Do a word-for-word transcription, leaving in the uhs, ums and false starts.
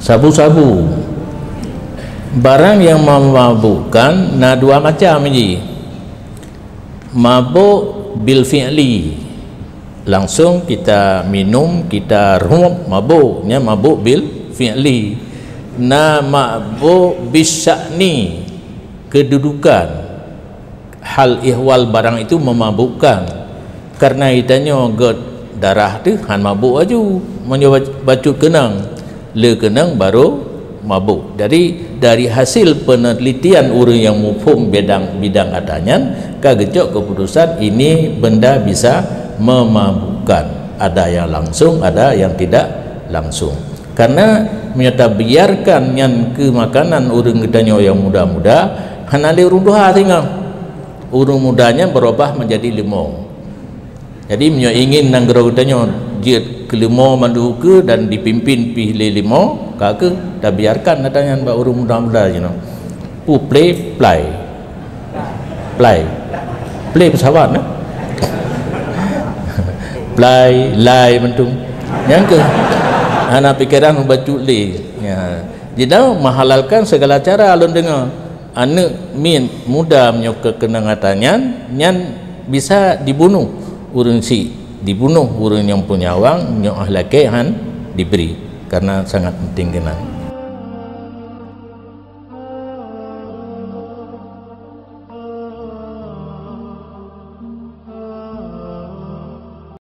Sabu-sabu. Barang nyang memabukkan na dua macam jih. Mabuk bil fi'li. Langsung kita minum, kita ruhup, mabuk. Nyan mabuk bil fi'li. Na mabuk bis sya'ni, kedudukan. Hal ihwal barang itu memabukkan. Karena geutanyoe gét darah teuh han mabuk laju, meunyoe bacut keunong, le keunong baru mabuk. Jadi, dari hasil penelitian ureuëng nyang muphom bidang, bidang ata nyan, ka geucok keputusan ini benda bisa memabukkan. Ada yang langsung, ada yang tidak langsung. Karena meunyoe tabiarkan nyan keu makanan ureuëng geutanyoe nyang muda-muda, hana lé ureuëng tuha singoh. Ureuëng muda nyan berubah menjadi leumo. Jadi, meunyoe ingin nanggroe geutanyoe jeuet keu leumo mandum ukeue dan dipimpin pih lé leumo, ka keuh tabiarkan ata nyan bak ureuëng muda-muda jinoe. Pu plé, plai. Plai. Plé pesawat, nah. Plai, lai mantong. Nyang keuh, hana pikeran bacut lé. Ya. Jadi, menghalalkan segala cara lôn deungoe. Aneuëk miet muda meunyoe keu keunong ata nyan, nyan bisa dibunuh ureuëng syiek, dibunuh ureuëng nyang punya awang, meunyoe ahlakée han dibri, karena sangat penting keunan.